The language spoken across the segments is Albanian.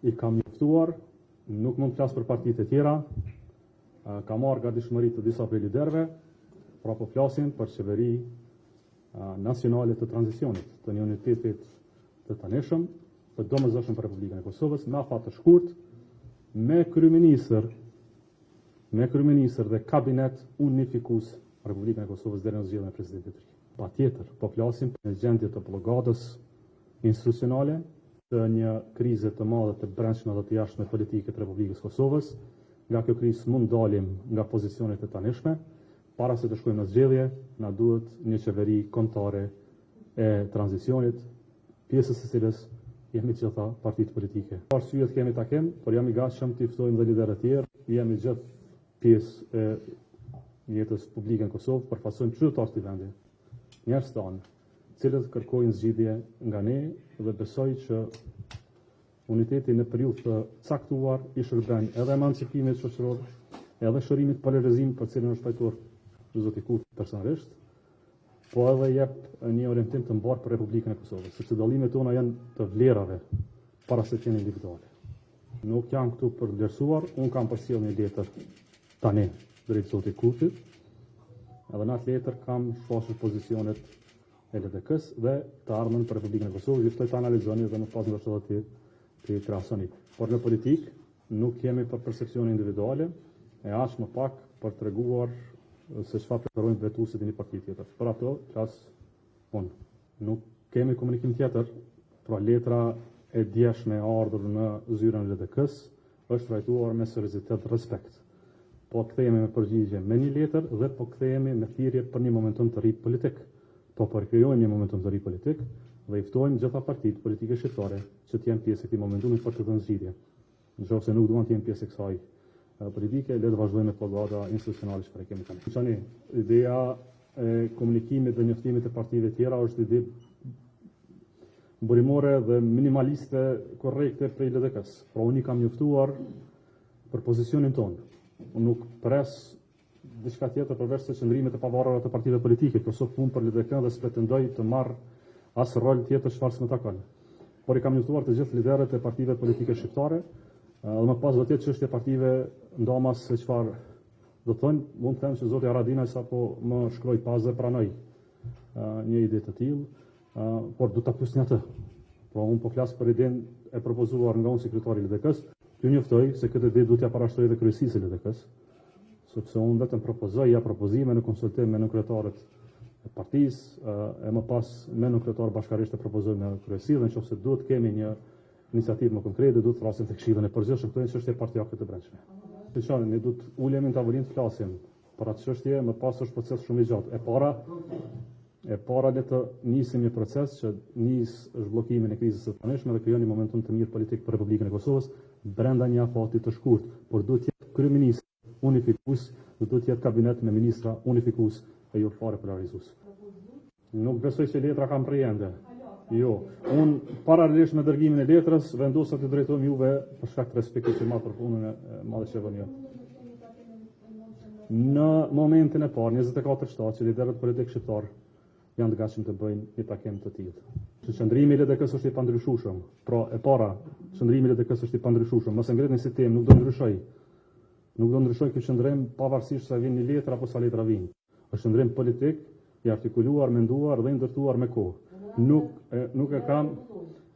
I kam njoftuar, nuk mund të flas për partitë e tjera, kam marrë gatishmëri të disa prej liderëve, pra po flasim për qeveri nacionale të tranzicionit, të një unitetit të tanishëm, të domosdoshëm për Republikën e Kosovës, me afat të shkurt, me kryeministër, me kryeministër dhe kabinet unifikues Republikën e Kosovës deri në zgjedhjen e presidentit të ri. Patjetër, po flasim për një gjendje të bllokadës institucionale, të një krize të madhe të brendshme dhe të jashtme politike të Republikës së Kosovës. Nga kjo krizë s'mund dalim nga pozicionet e tanishme. Para se të shkojmë në zgjedhje, na duhet një qeveri kombëtare e tranzicionit, pjesë e së cilës jemi të gjitha partitë politike. Ka arsye të kemi takim, por jam i gatshëm t'i ftojmë dhe liderët e tjerë. Jemi gjithë pjesë e jetës publike në Kosovë, përfaqësojmë qytetarët e këtij vendi, njerëz tanë, të cilët kërkojnë zgjidhje nga ne dhe besoj që uniteti në periudhë të caktuar i shërben edhe emancipimit shoqëror, edhe shërimit polarizimit për cilën është fajtor zoti Kurti personalisht, po edhe jep një orientim të mbarë për Republikën e Kosovës, sepse dallimet tona janë të vlerave para se të jenë individuale. Nuk jam këtu për të vlerësuar, unë kam përcjellë një letër tani drejt zotit Kurtit, edhe në atë letër kam shfaqur pozicionet e LDK-së dhe të ardhmen për Republikën e Kosovës, ju ftoj të analizoni dhe më pas ndoshta edhe t'i krahasoni. Por në politikë nuk jemi për percepcione individuale, e aq më pak për treguar se çfarë preferojnë votuesit e një partie tjetër. Për ato flas unë. Nuk kemi komunikim tjetër, pra letra e djeshme e ardhur në zyrën e LDK-së është trajtuar me seriozitet dhe respekt. Po kthehemi me përgjigje me një letër dhe po kthehemi me thirrje për një momentum të ri politik. Po përkrijojmë një momentum të ri politik dhe i ftojmë gjitha partitë politike shqiptare që të jenë pjesë e këtij momentumi për të dhënë zgjidhje. Në qoftë se nuk duan të jenë pjesë e kësaj politike, le të vazhdojmë me bllokada institucionale çfarë kemi tani. Tani, ideja e komunikimit dhe njoftimit të partive tjera është ide burimore dhe minimaliste korrekte prej LDK-së. Pra unë i kam njoftuar për pozicionin tonë. Unë nuk pres diçka tjetër përveç se qëndrimet e pavarura të partive politike. Kjo s'o punë për LDK dhe s'pretendoj të marr as rol tjetër çfarë s'më takon. Por i kam njoftuar të gjithë liderët e partive politike shqiptare, dhe më pas do të jetë çështje partive ndamas se çfarë do të thonë, mund të them që zoti Haradinaj sapo më shkroi pas dhe pranoi një ide të tillë, por do ta pyesni atë. Pra unë po flas për idenë e propozuar nga unë si kryetar i LDK-s. Ju njoftoj se këtë ide duhet t'ia parashtroj edhe kryesisë së LDK-s, sepse unë vetëm propozoj ja propozime në konsultim me nënkryetarët e partisë, e më pas me nënkryetarë bashkarisht e propozojmë në kryesi dhe nëse duhet të kemi një iniciativë më konkrete, duhet të thërrasim te këshillin e përgjithshëm, këto janë çështje partiake të brendshme. Shikoni, ne duhet ulemi në tavolinë të flasim për atë çështje, më pas është proces shumë i gjatë. E para, e para le të nisim një proces që nis zhbllokimin e krizës së tanishme dhe krijon një momentum të mirë politik për Republikën e Kosovës brenda një afati të shkurt, por duhet të jetë kryeministër unifikues dhe duhet të jetë kabinet me ministra unifikues e jo fare polarizues. Nuk besoj se letra ka mbrri ende. Jo, unë paralelisht me dërgimin e letrës vendosa të drejtohem juve për shkak të respektit që madh për punën e madhe që bëni ju. Në momentin e parë, 24/7, që liderët politik shqiptar janë të gatshëm të bëjnë një takim të tillë. Që qëndrimi i LDK-së është i pandryshueshëm. Pra, e para, qëndrimi i LDK-së është i pandryshueshëm. Mos e ngritni si temë, nuk do ndryshoj. Nuk do ndryshoj ky qëndrim pavarësisht sa vjen një letër apo sa letra vijnë. Është qëndrim politik i artikuluar, menduar dhe i ndërtuar me kohë. Nuk e, nuk e kam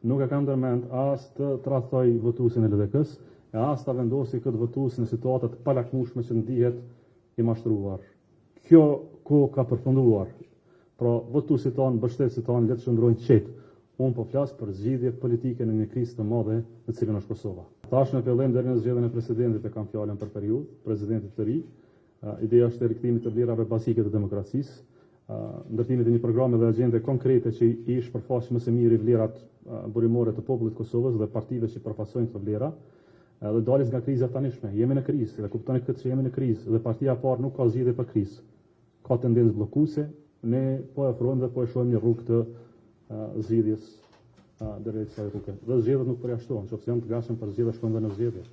nuk e kam ndërmend as të tradhtoj votuesin e LDK-së, e as ta vendosi këtë votues në situata të palakmueshme që ndihet i mashtruar. Kjo kohë ka përfunduar. Pra, votuesit tanë, mbështetësit tanë le të qëndrojnë të qetë. Unë po flas për zgjidhje politike në një krizë të madhe në cilën është Kosova. Tash në fillim deri në zgjedhjen e presidentit e kam fjalën për periudhë, presidentit të ri. Ideja është e rikthimit të vlerave bazike të demokracisë, ndërtimit të një programi dhe agjende konkrete që i shpërfaq më së miri vlerat burimore të popullit të Kosovës dhe partive që përfaqësojnë këto vlera, dhe daljes nga kriza e tanishme. Jemi në krizë dhe kuptoni këtë që jemi në krizë dhe partia e parë nuk ka zgjidhje për krizë. Ka tendencë bllokuese, ne po e ofrojmë dhe po e shohim një rrugë të zgjidhjes drejt kësaj rruge. Dhe zgjedhjet nuk përjashtohen, nëse janë të gatshëm për zgjedhje shkojmë dhe në zgjedhje.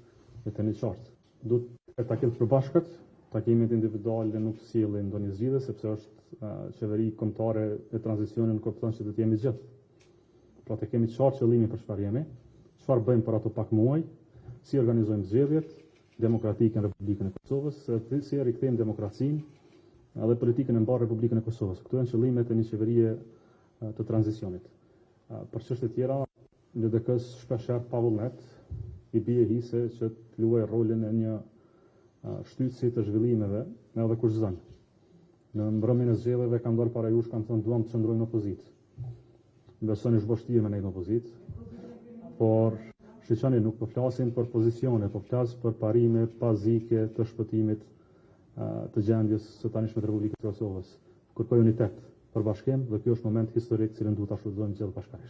Le të jemi qartë. Do të takim të përbashkët, takimet individuale nuk sjellin ndonjë zgjidhje sepse është qeveri kombëtare e tranzicionit nuk kupton që do të jemi gjithë. Pra të kemi qartë qëllimin për çfarë jemi, Çfarë bëjmë për ato pak muaj, si organizojmë zgjedhjet demokratike në Republikën e Kosovës, si e rikthejmë demokracinë edhe politikën e mbarë Republikën e Kosovës. Këto janë qëllimet e një qeverie të tranzicionit. Për çështje tjera, LDK-së shpeshherë pa vullnet i bie hise që të luajë rolin e një shtytësi të zhvillimeve edhe kushtëzon. Në mbrëmjen e zgjedhjeve kam dalë para jush, kam thënë duam të qëndrojmë në opozitë. Besoni është vështirë me nejtë në opozitë, por shiqoni nuk po flasim për pozicione, po flas për parime bazike të shpëtimit të gjendjes së tanishme të Republikës së Kosovës. Kërkoj unitet për bashkim dhe ky është moment historik cilin duhet ta shfrytëzojmë gjithë bashkërisht.